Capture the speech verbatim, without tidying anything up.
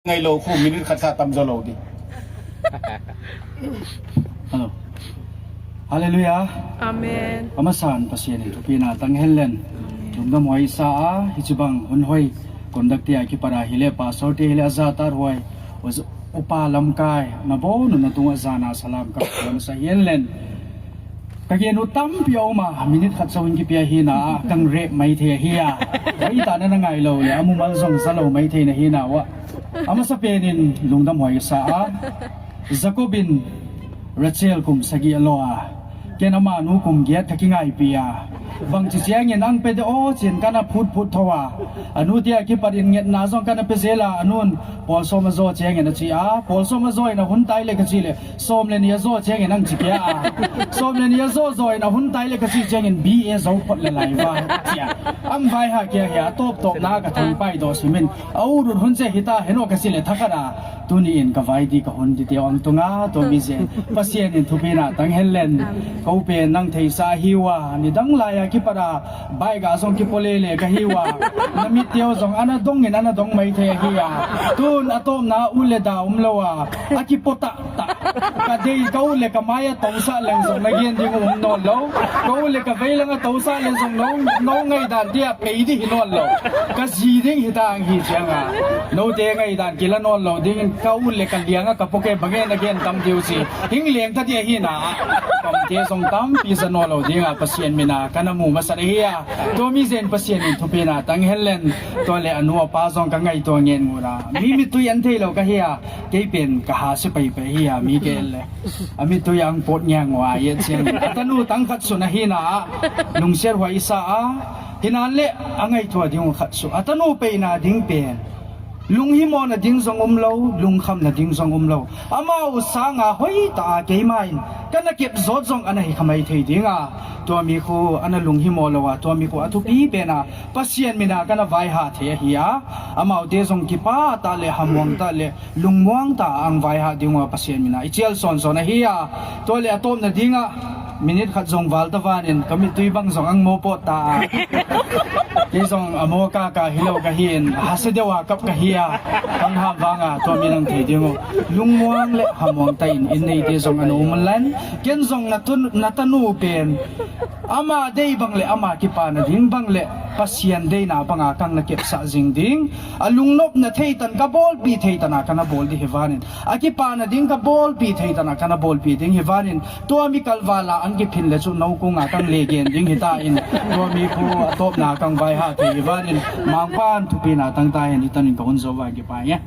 Ngai lo khu minute khat kha tam zaw lo ding. Hello. Halleluiah. Amen. A masa in Pasian in thupina tang hen len. Lungdam huai sa a, hici bang hun hoi conduct te a kipat a hi leh, pastor te hi leh, a zahtakhuai, upa lamkai na bawl nunna tungah zahna salam ka lam sa hi len. Ka gen uh tampi a om a, minute khat zo in kipia hi na a, kang rep mai thei ahi a. Hoi ta na na ngai lo leh a mumal zong za lo mai thei na hi na uh a. A masa pen in lungdam huai sa a, Jacob in Rachel kum sagih a law a, ken ama nu kum giat ka kingaipih a. Bangci ciangin ang pe de aw ci-in ka na phutphut tho a, a nu te a kipat in ngetna zong ka na pe zel a, a nu in pawl sawm a zaw ciangin a ci a, pawl sawm a zaw in a hun tai leh ka cih leh, sawm le nih a zaw ciangin ang ci kia a, sawm le nih a zaw zaw in a hun tai leh ka cih ciangin B A zo phot le lai va cia. Ang vai ha kia hi a, tawptawpna ka thangpai dawh simin a urut hun cia hi ta hen aw ka cih leh thakhat a, tuni in ka vai di ka hun di teo ang tunga tua mi zen Pasian in thupina tang hen len. Ko pen nang theisa hi uh a, nidang lai a kipat a bike ah zong kipo lele ka hi uh a, na mit teo zong ana dong in ana dong mai thei ahi a. Tun a tawpna u le da um lo a, a kipo taktak. Ka dei ka ut le ka mai a tosah leng zong na gen ding um nawn lo. Ka ut le ka vei lang a tosah leng zong no, no ngaihdan dia pei di hi nawn lo. Ka zi ding hi ta ang hi ciang a, note ngaihdan kila nawn lo dingin ka ut le ka liang a ka poke bang e na gen tam diu ci. Hing leng ta dia hi na a, kamte zong tampi za nawn lo ding a, Pasian min a ka na mu masa ahi a. Tua mi zen Pasian in thupina tang hen len. Tua le a nu a pa zong ka ngaihtuah ngen ngut a, mi mittui an thei lo ka hi a, kei pen ka ha si paipai hi a, mi ke le a mittui ang pawt ngiang uh a, yet ciang a tanu tang khat sun ahi na a, lungsiat huai sa a, hi nan le a ngaihtuah ding uh khat su a, tanu peina ding pen lunghimawhna ding zong um lo, lungkhamna ding zong um lo. Amau sanga hoi ta a keima in ka na kep zawt zong ana hi kha mai thei ding a, tua mi khu ana lunghimawh lo a, tua mi khu a thupi pen a, Pasian min a ka na vaihah thei ahi a, amaute zong kipa ta le, hamuang ta le, lungmuang ta ang vaihah ding uh a, Pasian min a i cial sawnsawn ahi a. Tua le a tawpna ding ah minute khat zong val ta vanin ka mittui bang zong ang mawpawt ta a. Kei zong a maw kaka hi lo ka hi in, hasa deuh a kap ka hi a, kang hap vang a tua mi nang thei ding uh. Lungmuang le hamuang ta in, inn neite zong ana um lan. Ken zong na tun, na tanu pen ama dei bang le ama kipa nading bang le Pasian deina banga kang na kepsah zing ding. A lungnopna theitan ka bawlpih theitan a ka na bawl ding hi vanin, a kipa nading ka bawlpih theitan a ka na bawlpih ding hi vanin, tua mi kalvala an kiphin le cu no kunga kang le gen ding hi ta in, tua mi khu a tawpna kang vaihah thei hi vanin, Mangpan thupina tang ta hen. Hi tanin ka hun zo va kipa nge.